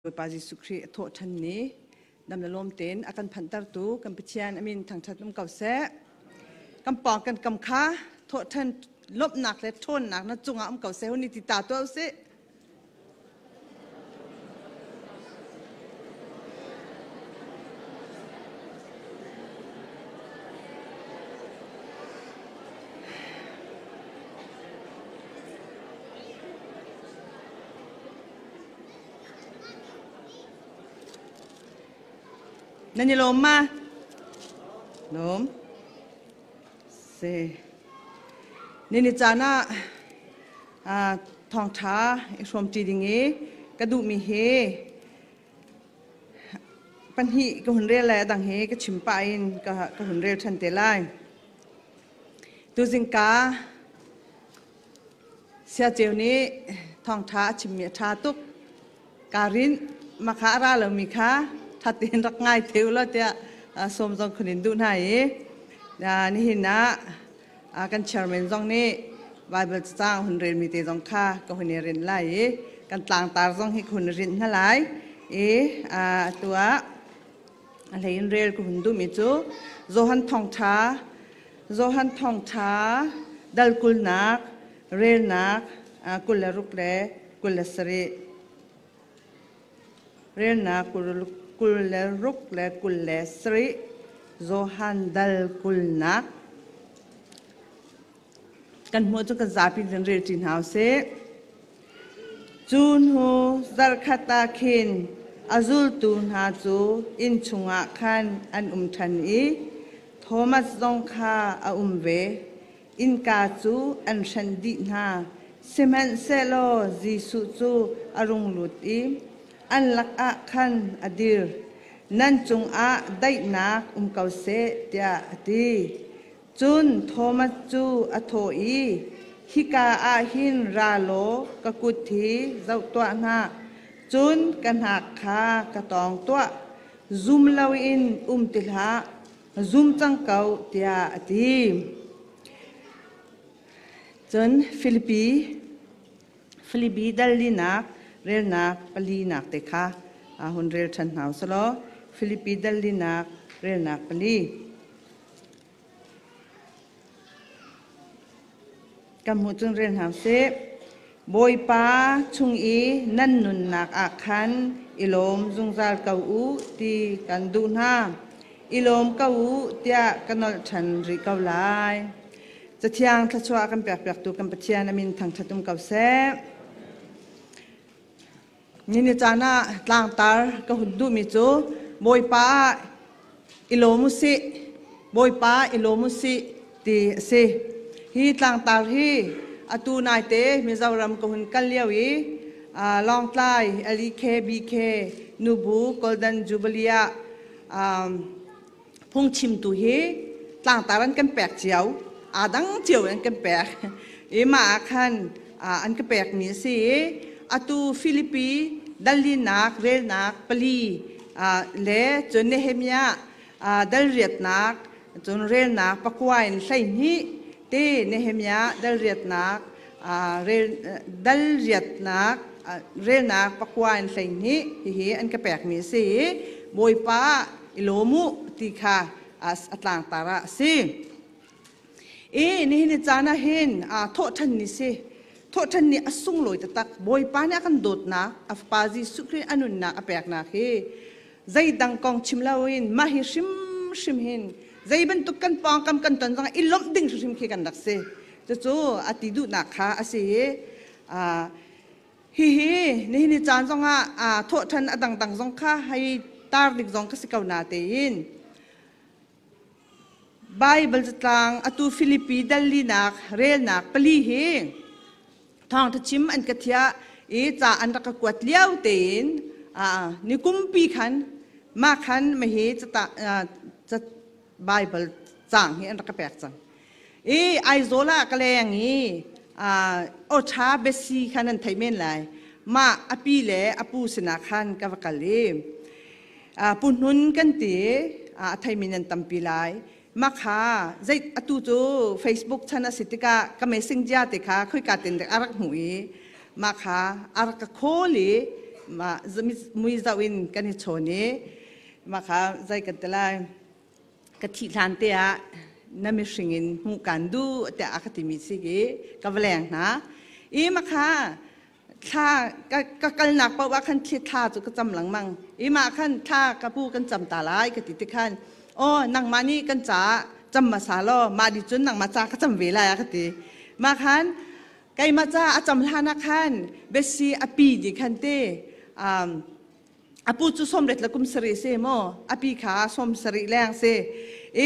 Bawipa Jesuh Khrih a thawh ṭhan ni dam le lawm tein a kan phanhtertu kan Pathian a min thangṭhat um ko seh. Kan pawng kan kam kha thawh ṭhan lawmhnak le ṭhawnnak na cungah um ko seh hun i ti ta tuah usih. Nan i lawm ma? Lawm. Si. Nini caan ah thawngṭha i hrawmṭi ding i ka duhmi hi pahnih ka hun rel lai a dang hi ka chim pah in ka hun rel ṭhan te lai. Tuzing ka Siaceu nih thawngṭha a chimmi a ṭha tuk. Kaa rinh. Makha a ra lomi kha ṭha tein rak ngai te u law tiah sawm zong khun in duh hna i nihin ah kan chairman zong nih Bible cacang hun relmi te zong kha ka hun i rinh lai i kan tlangtar zong hi ka hun i rinh hna lai i atu ah a hlei in rel ka hun duhmi cu Johan thawngṭha Johan thawngṭha dal kulnak relnak 26 le 27 relnak 26 le 27 Johan dal kulnak kan hmuh cu kan zapi in rel ṭi hna usih. Cu hnu zarhkhat ah khin a zultu hna cu inn chungah khan an um ṭhan i Thomas zong kha a um ve. Innka cu an hrenh dih hna. Sihmanhsehlaw Jesuh cu a rung lut i an lakah khan a dir. Nan cungah daihnak um ko seh, tiah a ti. Cun Thomas cu a thawh i, Hika ah hin ra law ka kut hi zoh tuah hna, cun ka hnak kha ka tawng tuah. Zum loin um ti hlah, zum cang ko, tiah a ti. Cun Filipi Filipi dal linak relnak palinak te kha hun rel ṭhan hna u sih law Filipi dal linak relnak pali. Kan hmuh cun rel hna usih. Bawipa chung i nan nunnak ah khan i lawm zungzal ko u ti kan duh hna. I lawm ko u tiah ka nolh ṭhan rih ko lai. Cathiang thluachuah kan pekpiaktu kan Pathian a min thangṭhat um ko seh. Nini caan ah tlangtar ka hun duhmi cu Bawipa ah i lawm usih, Bawipa i lawm usih ti a si. Hi tlangtar hi atu naite Mizoram ka hun kal lio i Lawngtlai LEK BK Nubu Golden Jubilee ah phungchimtu hi tlangtar an kan pek cio aa dang cio an kan pek i mah ah khan an ka pekmi a si i atu Filipi dallinak relnak pali le cun Nehemiah dalriatnak cun relnak pakua in 12 te Nehemiah dalriatnak rel dalriatnak relnak pakua in 12 hihi an ka pekmi a si i Bawipa i lawm u ti kha a tlangtar ah a si. I nihin ni caan ah hin thawhṭhan ni si. Thawhṭhan ni a sunglawi taktak. Bawipa nih a kan dawtnak, a Fapa Jesuh Khrih a nunnak a peknak hi zeidang kong chim loin mah hi hrimhrim hin zei bantuk kan pawngkam kan ton zongah i lawmh ding hrimhrim khi kan rak si. Cucu a ti duhnak kha a si i Hihi nihin ni caan zongah thawhṭhan a dangdang zong kha hei tar ding zong ka si ko na tein Bible catlang atu Filipi dallinak relnak pali hi thawngṭha chim an ka thiah i ca an rak ka kuat lio tein ni kumpi khan mah khan mahi cata Bible cang hi an rak ka pek cang. I Aizawl ah ka leng i awṭha biasi kha nan theih men lai. Mah a pi le a pu sinah khan ka va kal i pu hnun kan ti a theimi nan tampi lai. Mah kha zei atu cu Facebook chan a si tikah ka messenger te kha khoika tin dek a rak hmuh i mah kha a rak ka call i Ma mui zau in kan i chawn i ma kha zai kan ti lai. Ka thih hlan te ah na mihring in hmuh kan duh tiah a ka timi si i ka va leng hna. I ma kha thla ka kalnak paoh ah khan thla cu ka cam lengmang. I mah khan thla ka pu kan cam ta lai ka ti ti khan aw nangmah nih kan caah cam hmasa law mah di cun nangmah ca ka cam ve lai a ka ti. Mah khan keimah ca a cam hlan ah khan besi a pi di khan te apu cu 70 le kum sarih si maw api kha 70 leng si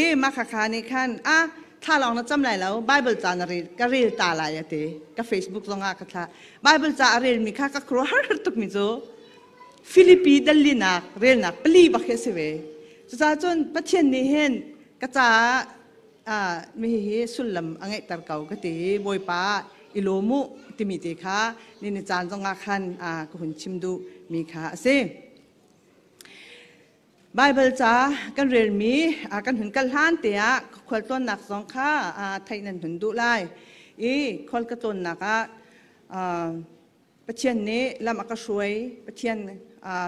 i mah kha kha nih khan a thla lawng na cam lai lo Bible ca na rel ka rel ta lai a ti. Ka Facebook zong ah ka thla Bible ca a relmi kha ka khuaruahhar tuk mi cu Filipi dallinak relnak pali bak hi a si ve. Cucaah cun Pathian nih hin ka caah mi hi sullam a ngeihter ko ka ti i Bawipa i lawm u timi te kha ni ni caan zongah khan ka hun chim duh mi kha a si. Baibal ca kan relmi kan hun kal hlan te ah khualtlawnnak zong kha theih nan hun duh lai i khual ka tlawnnak ah Pathian nih lam a ka hruai. Pathian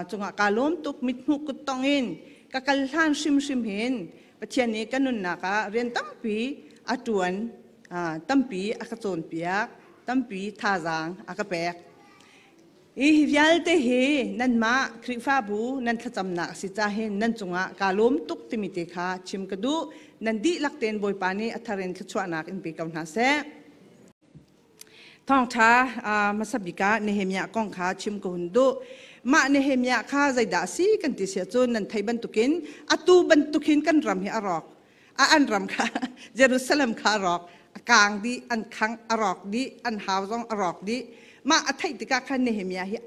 cungah kaa lawm tuk. Mithmuh kuttong in ka kal hlan hrimhrim hin Pathian nih ka nunnak ah rian tampi a ṭuan, tampi a ka cawnpiak, tampi thazaang a ka pek. Hi hi vialte hi nanmah Khrihfabu nan thlacamnak a si ca hin nan cungah kaa lawm tuk timi te kha chim ka duh. Nan dihlak tein Bawipa nih a thar in thluachuahnak in pe ko hna seh. Thawngṭha hmasa bik ah Nehemiah kong kha chim ka hun duh. Mah Nehemiah kha zeidah a si kan ti si ahcun nan theih bantukin atu bantukin kan ram hi a rawk. A an ram kha Jerusalem kha a rawk. A kaang dih, an khang, a rawk dih, an hau zong a rawk dih. Mah a theih tikah khan Nehemiah hi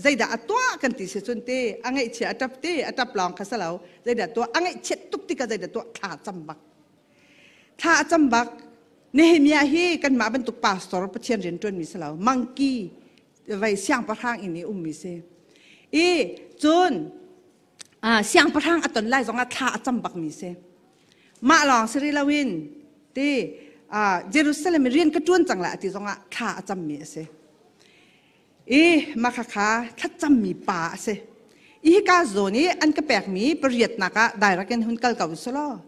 zeidah a tuah kan ti si cun te a ngaihchia a ṭap te a ṭap lawng kha si lo. Zeidah tuah a ngaihchiat tuk tikah zeidah tuah thla cam bak. Thla a cam bak. Nehemiah hi kanmah bantuk pastor Pathian rian ṭuanmi si lo, mangki vai siangpahrang inn i ummi si. I cun siangpahrang a ton lai zongah thla a cam bakmi si. Mah lawng si rih loin ti Jerusalem i rian ka ṭuan cang lai a ti zongah thla a cammi a si. I mah khakha thlacammi pa a si. I hika zawn i an ka pekmi pariatnak ah direct in hun kal ko selaw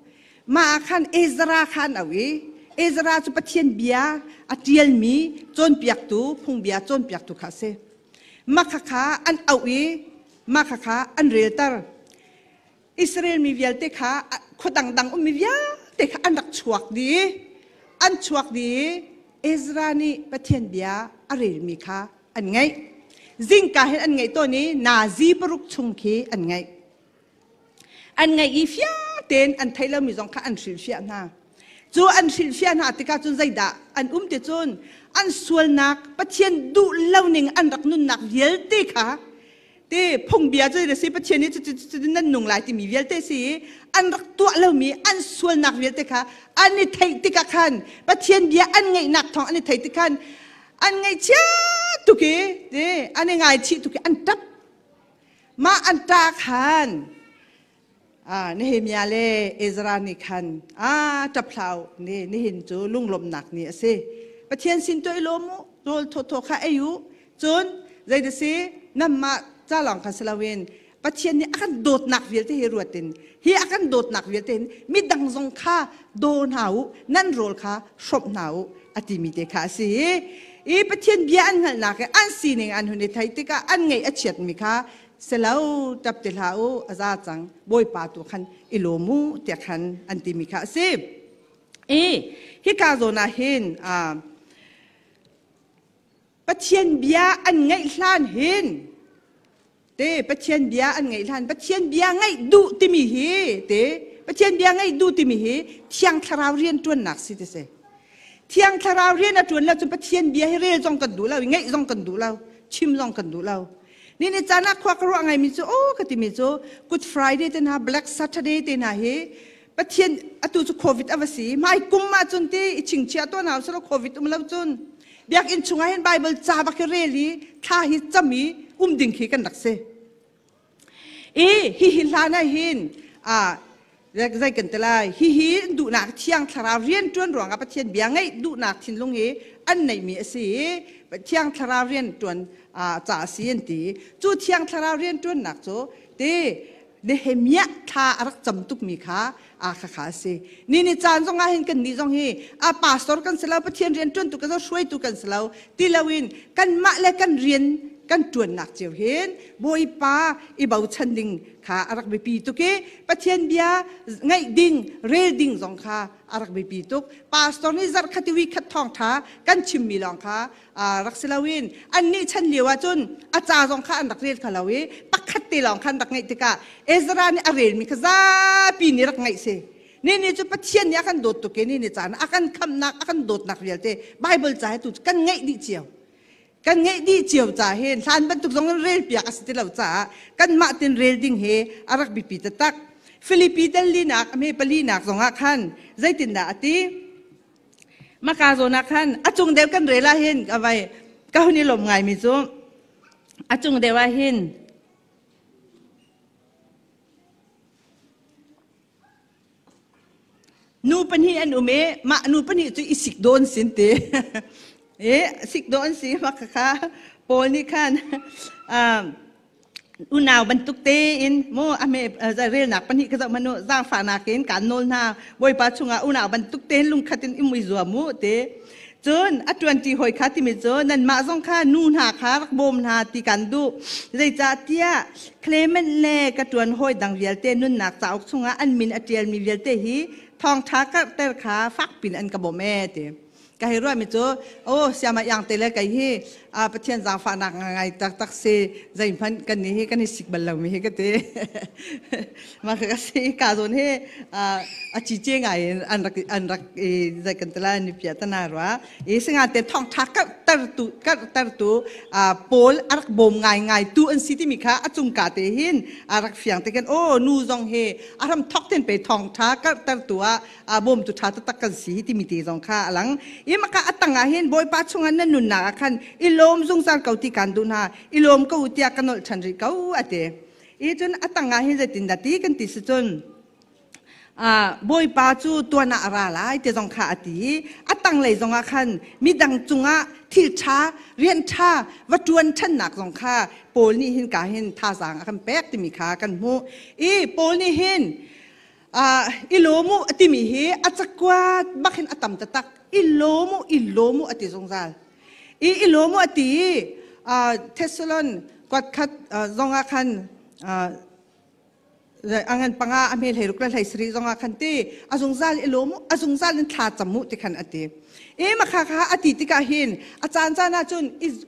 mah ah khan Ezra kha an auh i Ezra cu Pathian bia a ṭialmi cawnpiaktu phungbia cawnpiaktu kha a si. Mah khakha an auh i mah khakha an relter. Israel mi vialte kha khua dangdang ummi vialte kha an rak chuak dih. An chuak dih i Ezra nih Pathian bia a relmi kha an ngaih. Zingka hin an ngaih tawn i nazi paruk chung khi an ngaih. An ngaih i fiang tein an theih lomi zong kha an hrilhfiah hna. Cu an hrilhfiah hna tikah cun zeidah an um ti cun an sualnak Pathian duh lo ning an rak nunnak vialte kha te phungbia cu na si Pathian nih cucu nan nung lai timi vialte si an rak tuah lomi an sualnak vialte kha an i theih tikah khan Pathian bia an ngaihnak thawng an i theih tik khan an ngaihchia tuk i ti an i ngaichih tuk i an ṭap. Mah an ṭah khan Nehemiah le Ezra nih khan a ṭap hlah u ni nihin cu lunglawmhnak ni a si. Pathian sin tuah i lawm u, rawl thawthaw kha ei u. Cun zeidah si nanmah ca lawng kha si loin Pathian nih a kan dawtnak vialte hi ruat in hi a kan dawtnak vialte hin midang zong kha daw hna u, nan rawl kha hrawmh hna u a timi te kha a si. I Pathian bia an hngalhnak i an sining an hun i theih tikah an ngaih a chiatmi kha selo tap ti hlah u, a za cang, Bawipa tu khan i lawm u tiah khan an timi kha a si. I hika zawn ah hin Pathian bia an ngaih hlan hin te Pathian bia an ngaih hlan Pathian bia ngaih duh timi hi te Pathian bia ngaih duh timi hi Thiang Thlarau rian ṭuannak si ti si. Thiang Thlarau rian a ṭuan lo cun Pathian bia hi rel zong kan duh lo, ngaih zong kan duh lo, chim zong kan duh lo. Ni ni caan ah khua ka ruah ngaimi cu aw ka timi cu Good Friday te hna Black Saturday te hna hi Pathian atu cu COVID a va si hmai kum ah cun ti i chingchiah tuah hna usih COVID um lo cun biakinn chungah hin Bible ca bak hi rel i thla hi cam i um ding khi kan rak si. I hihi hlan ah hin. Zei kan ti lai? Hihi duhnak Thiang Thlarau rianṭuan ruangah Pathian bia ngeih duhnak thinlung hi an neihmi a si i Thiang Thlarau rianṭuan ca a si an ti. Cu Thiang Thlarau rianṭuannak cu ti Nehemiah thla a rak cam tukmi kha a kha kha a si. Ni ni caan zong ah hin kan nih zong hi a pastor kan si lo, Pathian rian ṭuantu kan si hruaitu kan si lo ti loin kanmah le kan rian kan ṭuannak cio hin Bawipa i bochan ding kha a rak biapi tuk i Pathian bia ngaih ding, rel ding zong kha a rak biapi tuk. Pastor nih zarh khat i week khat thawngṭha kan chimmi lawng kha rak si loin annih chan lio ah cun a ca zong kha an rak rel kha lo i pakhat te lawng kha an rak ngaih tikah Ezra nih a relmi kha zapi nih rak ngaih si. Ni ni cu Pathian nih a kan dawt tuk i ni ni caan a kan khamnak a kan dawtnak vialte Bible ca he tu kan ngeih dih cio. Kan ngeih dih cio ca hin hlan bantuk zong in rel piak a si ti lo caah kanmah tin rel ding hi a rak biapi taktak. Filipi dal linak a hme palinak zongah khan zeitindah a ti? Maka zawn ah khan a cung deuh kan rel ah hin ka vai ka hun i lawm ngaimi cu a cung deuh ah hin nu pahnih an um i mah nu pahnih cu i sik dawn sin ti i sik dawn si mah kha Paul nih khan unau bantuk tein mu a me relnak pahnih ka zoh hmanh u zaangfahnak in kaan nawl hna Bawipa chungah unau bantuk tein lungkhat in i mui zuam u ti cun a ṭuanṭi hawi kha timi cu nanmah zong kha nu hna kha rak bawm hna ti kan duh zeicahtiah Clement le ka ṭuan hawi dang vialte nunnak cauk chungah an min a ṭialmi vialte hi thawngṭha karhter kha fakpin an ka bawmh ee ti Ka hei ruahmi cu oh siama iang te le kei hi Pathian zaangfahnak ngai taktak si zeihmanh kan nih hi kan i sik bal lomi hi ka ti. Mah ka si ka zawn hi a cice ngai in an rak an rak i zei kan tila ni pia tana rua i singa te thong tha karh tu karh ter tu Paul a rak bawm ngai ngai tu an si timi kha a cung ka te hin a rak fiang te kan oh nu zong hi a ram thok ten pe thong tha karh ter tu ah a bawmtu ṭha taktak kan si timi te zong kha a lang. I maka a tang ah hin Bawipa chungah nan nunnak ah khan i lawm zungzal ko ti kan duh hna, i lawm ko u tiah ka nolh ṭhan rih ko a ti. I cun a tang ah hin zeitindah ti kan ti si cun Bawipa cu tuan ah a ra lai ti zong kha a ti i a tanglei zong ah khan midang cungah thil ṭha rian ṭha va ṭuan ṭhannak zong kha Paul nih hin ka hin thazaang a kan pek timi kha kan hmuh. I Paul nih hin i lawm u a timi hi a cakuat bak hin a tam taktak. I lawm u, i lawm u a ti zungzal. I i lawm u a ti i Thessalon kuat khat zong ah khan angan panga a hmel hlei ruk le hlei sarih zong ah khan ti a zungzal i lawm u, a zungzal in thla cam u ti khan a ti. E makha kha a ti tikah hin a caan caan ah cun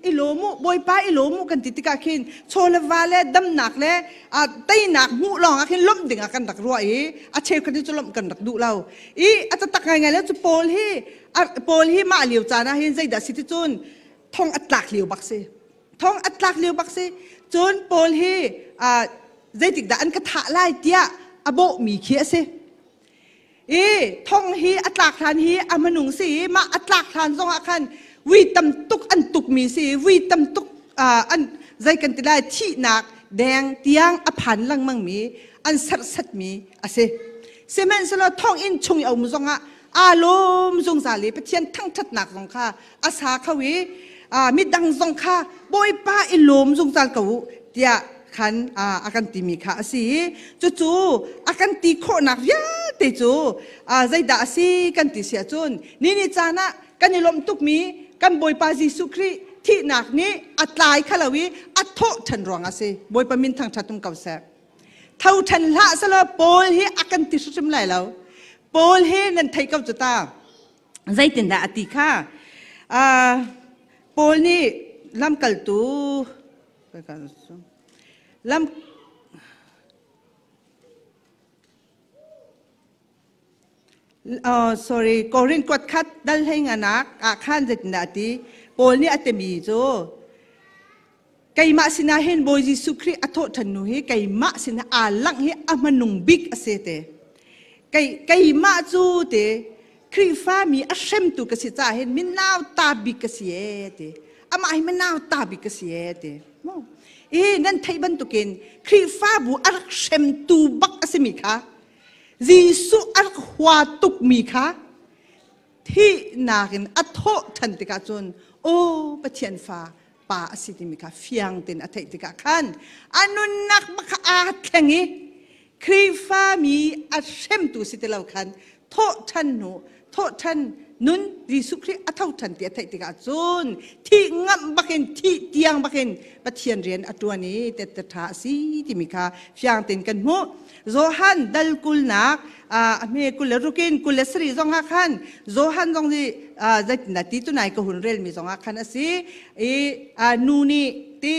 i lawm u Bawipa i lawm u kan ti tikah khin chaw le va le damnak le teinak hmuh lawng ah khin lawmh ding ah kan rak ruah i a cheukhat cu lawmh kan rak duh lo i a taktak ngaingai le cu Paul hi Paul hi mah lio caan ah hin zeidah si ti cun thong a tlak lio bak si thong a tlak lio bak si cun Paul hi zeitik dah an ka thah lai tiah a bawhmi khi a si I thong hi a tlak hlan hi a hmanung si i mah a tlak hlan zongah khan vui tam tuk an tukmi si i vui tam tuk an zei kan ti lai thihnak deng tiang a phan lengmangmi an serhsatmi a si. Sihmanhsehlaw thonginn chung i a um zongah aa lawm zungzal i Pathian thangṭhatnak zong kha a sa kho i midang zong kha Bawipa i lawm zungzal ko u tiah khan a kan timi kha a si i cucu a kan ti khawhnak vialte cu zeidah a si kan ti si ahcun ni ni caan ah kan i lawmh tukmi kan Bawipa Jesuh Khrih thihnak nih a tlai kha lo i a thawh ṭhan ruang a si. Bawipa min thangṭhat um ko seh. Tho ṭhan hlah selaw Paul hi a kan ti hrimhrim lai lo. Paul hi nan thei ko cu ta. Zeitindah a ti kha? Paul nih lamkaltu lam oh, sorry Korin kuat khat dal hlei nganak ah khan zeitindah a ti Paul nih a timi cu keimah sinah hin Bawi Jesuh Khrih a thawh ṭhan nu hi keimah sinah aa langh hi a hmanung bik a si te kei keimah cu te Khrihfami a hremtu ka si caah hin minau ta bik ka si ee ti amah hi minau ta bik ka si ee ti i nan theih bantukin Khrihfabu a rak hremtu bak a simi kha. Jesuh a rak hua tukmi kha thihnak in a thawh ṭhan tikah cun aw Pathian fa pa a si timi kha fiang tein a theih tikah khan a nunnak kha aa thleng i Khrihfami a hremtu si ti lo khan thawh ṭhan hnu thawh ṭhan nun Jesuh Khrih a tho ṭhan ti a theih tikah cun thih ngamh bakin thih tiang bakin Pathian rian a ṭuan i tette ṭha a si timi kha fiang tein kan hmuh. Johan dal kulnak a hme kul le rukin kul le sarih zong ah khan Johan zong nih zeitindah ti tunai ka hun relmi zong ah khan a si i nu nih ti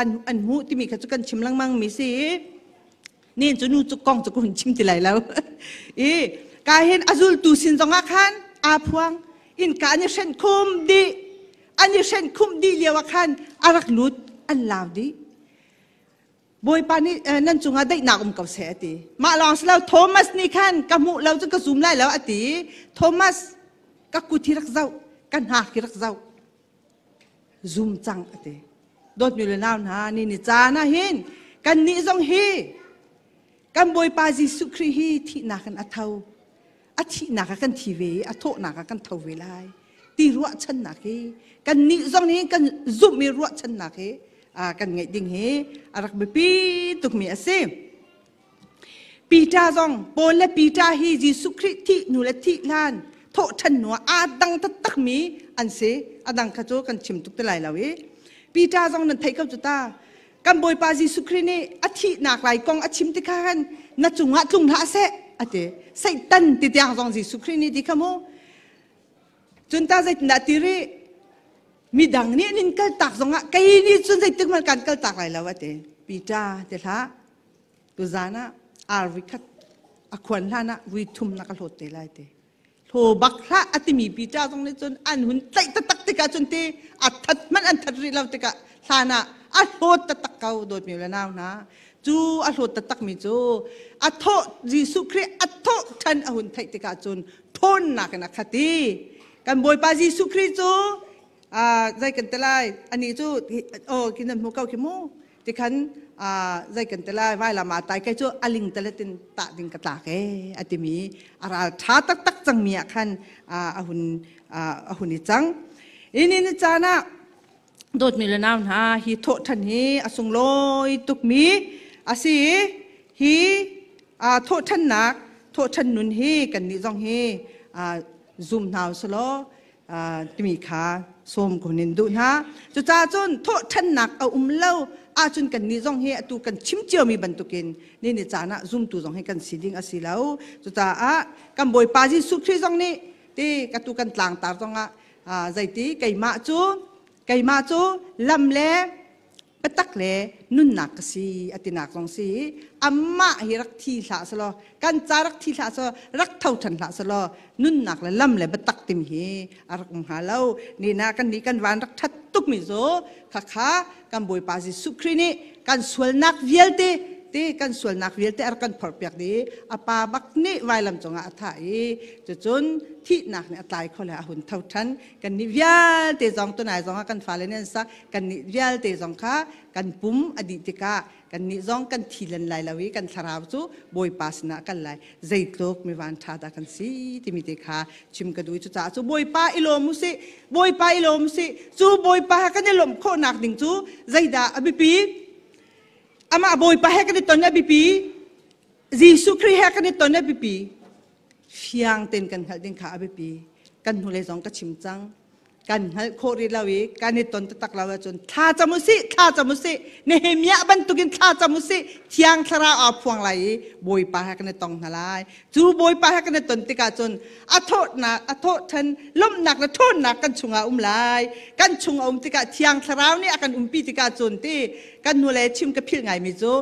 an hmuh timi kha cu kan chim lengmang mi si i nen cu nu cu kong cu ka hun chim ti lai lo i ka hin a zultu sin zong ah khan aa phuang innka an i hrenh khum dih an i hrenh khum dih lio ah khan a rak lut an lau dih Bawipa nih nan cungah daihnak um ko seh a ti mah lawng si lo Thomas nih khan ka hmuh lo cu ka zum lai lo a ti Thomas ka kut hi rak zoh ka hnak hi rak zoh zum cang a ti dawtmi le nau hna ni ni caan ah hin kan nih zong hi kan Bawipa Jesuh Khrih hi thihnak in a tho a thihnak ah kan thi ve i a thawhnak ah kan tho ve lai ti ruahchannak hi kan nih zong nih kan zumh i ruahchannak hi kan ngeih ding hi a rak biapi tukmi a si. Peter zong Paul le Peter hi Jesuh Khrih thih hnu le thih hlan thawh ṭhan hnu ah aa dang taktakmi an si. A dang kha cu kan chim tuk te lai lo i Peter zong nan theih ko cu ta. Kan Bawipa Jesuh Khrih nih a thihnak lai kong a chim tikah khan na cungah tlung hlah seh a ti. Satan ti tiang zong Jesuh Khrih nih ti kha mu. Cun ta zeitindah ti rih? Midang nih an in kaltak zongah kei nih cun zeitik hmanh kan kaltak lai lo a ti. Peter ti hlah. Tuzan ah ar vui khat a khuan hlan ah vui thum na ka hlawt te lai te. Hlaw bak hlah a timi Peter zong nih cun an hun tlaih taktak tikah cun ti a that hmanh an that rih lo tikah hlan ah a hlawt taktak ko dawtmi le nau hna. Cu a hlawt taktak mi cu a thawh Jesuh Khrih a thawh ṭhan a hun theih tikah cun ṭhawnnak in a khat i kan Bawipa Jesuh Khrih cu zei kan ti lai anih cu oh khi nan hmu ko khi mu tikhan zei kan ti lai vailam ah tai kai cu aling taletin tah ding ka tlak e a timi a ral ṭha taktak cangmi ah khan a hun a hun i cang ini ni caan ah dawtmi le nau hna hi thawh ṭhan hi a sunglawi tukmi a si hi thawh ṭhannak thawh ṭhan nun hi kannih zong hi zum hna usulaw timi kha sawm ko nin duh hna. Cucaah cun thawhṭhannak a um lo ahcun kannih zong hi atu kan chim ciomi bantukin ni ni caan ah zumtu zong hi kan si ding a si lo. Cucaah kan Bawipa Jesuh Khrih zong nih ti ka tu kan tlangtar zongah zeiti keimah cu keimah cu lam le biatak le nunnak ka si a tinak zong si amah hi rak thi hlah selaw kan ca rak thi hlah selaw rak tho ṭhan hlah selaw nunnak le lam le biatak timi hi a rak um hnga lo ni na kan nih kan van rak ṭhat tukmi cu khakha kan Bawipa Jesuh Khrih nih kan sualnak vialte te kan sualnak vialte a rak kan phorhpiak dih a pa bak nih vailam cungah a thah i cucun thihnak nih a tlai kho le a hun tho ṭhan kan nih vialte zong tunai zong ah kan fale nih an sak kan nih vialte zong kha kan pum a dih tikah kan nih zong kan thi len lai lo i kan thlarau cu Bawipa sinah kan lai zeitluk mi van ṭha dah kan si timi te kha chim ka duh cucaah cu Bawipa i lawm usih Bawipa i lawm usih cu Bawipa kan i lawmh khawhnak ding cu zeidah a biapi amah Bawipa he kan i ton a biapi Jesuh Khrih he kan i ton a biapi fiang tein kan hngalh ding kha a biapi kan hnulei zong ka chim cang kan hngalh khawh rih lo i kan i ton taktak lo ahcun thla cam usih thla cam usih Nehemiah bantukin thla cam usih thiang thlarau aa phuang lai i Bawipa he kan i tong hna lai cu Bawipa he kan i ton tikah cun a thawhnak a thawh ṭhan lawmhnak le ṭhawnnak kan chungah um lai kan chung a um tikah thiang thlarau nih a kan umpi tikah cun ti kan hnulei chim ka philh ngaimi cu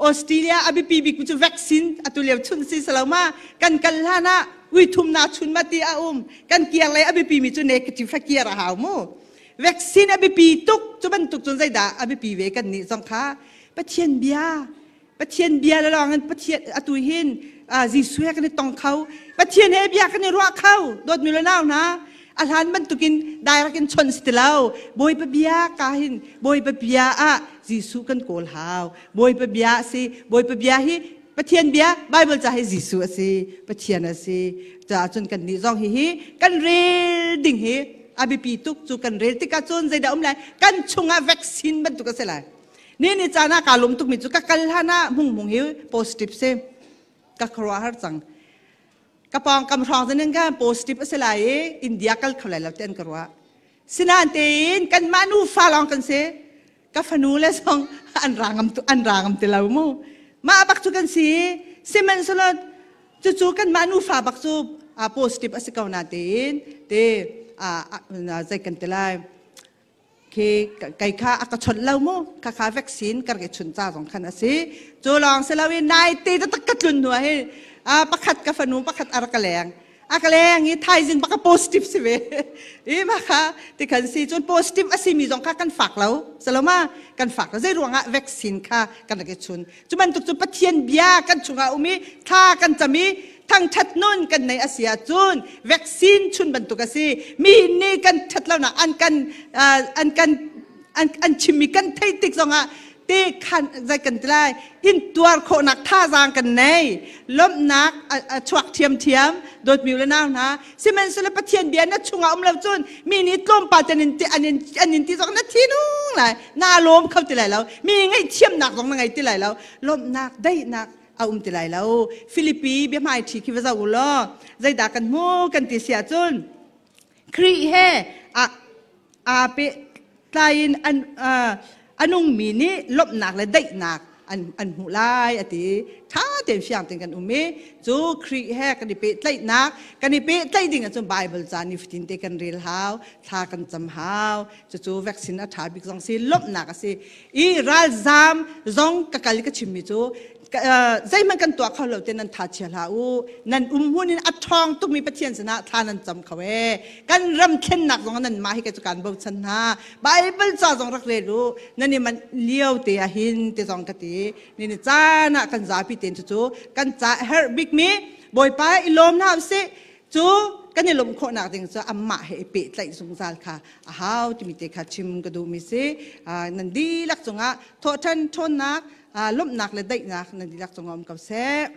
Australia a biapi bik cu vaccine atu lio chun si salo ma kan kal hlan ah ui thum na chun ma ti a um kan kiar lei a biapi mi cu negative fa kiar a hau mu vaccine a biapi tuk cu bantuk cun zeidah a biapi ve kan nih zong kha Pathian bia Pathian bia le lawng in Pathian atu hin Jesuh he kan i tong kho Pathian he bia kan i ruah kho dawtmi le nau hna a hlan bantukin direct in chon si ti lo Bawipa bia ka hin Bawipa bia ah Jesuh kan kawl hau Bawipa bia si Bawipa bia hi. Pathian bia Bible ca hi Jesuh a si, Pathian a si. Caah cun kan nih zong hihi kan rel ding hi a biapi tuk. Cu kan rel tikah cun zeidah um lai? Kan chungah vaccine bantuk a si lai. Ni ni caan ah kaa lung tukmi cu ka kal hlan ah hmung hmung hi positive si. Ka khuaruahhar cang. Ka pawngkam hrawng zan in ka positive a si lai i India kal kho lai lo ti an ka ruah. Sinain tein kanmah nufa lawng kan si. Ka fanu le zong an ra ngam an ra ngam ti lo mu. Mah bak cu kan si. Sihmanhsehlaw cucu kanmah nufa bak cu positive a si ko na tein te zei kan ti lai khi kai kha a ka chawnh lo mu. Kha kha vaccine ka rak i chun ca zong khan a si. Cu lawng si lo in nai te tak ka tlun hnu ah hin pakhat ka fanu pakhat a rak ka leng, a ka leng i thaizing baka positive si ve i. Mah kha ti khan si cun positive a simi zong kha kan fak lo saloma, kan fak lo. Zei ruangah? Vaccine kha kan rak i chun. Cu bantuk cu Pathian bia kan chungah um i thla kan cam i thangthat nun kan nei a si ahcun vaccine chun bantuk a si. Mi nih kan that lonak an kan an kan an chimmi kan theih tik zongah te khan zai kan ti lai in tuar khawhnak thazaang kan nei, lawmhnak a chuak thiamthiam. Dawtmi le nau hna, sihmanhsehlaw Pathian bia na chungah um lo cun mi nih tlawmpal te an in an in ti zong na thi nung lai, na lawm kho ti lai lo, mi ngaihthiamnak zong na ngei ti lai lo, lawmhnak daihnak a um ti lai lo. Filipi biahmai ṭhi khi va zoh u law zeidah kan hmu kan ti si ahcun, Khrih he aa pehtlai in an a nungmi nih lawmhnak le daihnak an hmuh lai a ti. Ṭha tein fiang tein kan um i cu Khrih he kan i pehtlaihnak, kan i pehtlaih ding ahcun Bible ca nifatin te kan rel hau, thla kan cam hau. Cucu vaccine a ṭha bik zong si, lawmhnak a si i ralzam zong ka kal i ka chimmi cu zeihmanh kan tuah kho lo te nan tha chia hlah u. Nan um hmun in a ṭhawng tukmi Pathian sinah thla nan cam kho e. Kan ram thlennak zong nan mah hi ka cu kan bochan hna. Bible ca zong rak rel u nan i manh lio te ah hin te zong ka ti. Ni ni caan ah kan zapi ten cu kan ca herh bikmi Bawipa i lawm hna usih. Cu kan i lawmh khawhnak ding cu amah he i pehtlaih zungzal kha a hau timi te kha chim ka duhmi si. Nan dihlak cungah thawhṭhan ṭhawnnak, lawmhnak le daihnak nan dihlak cungah um ko seh.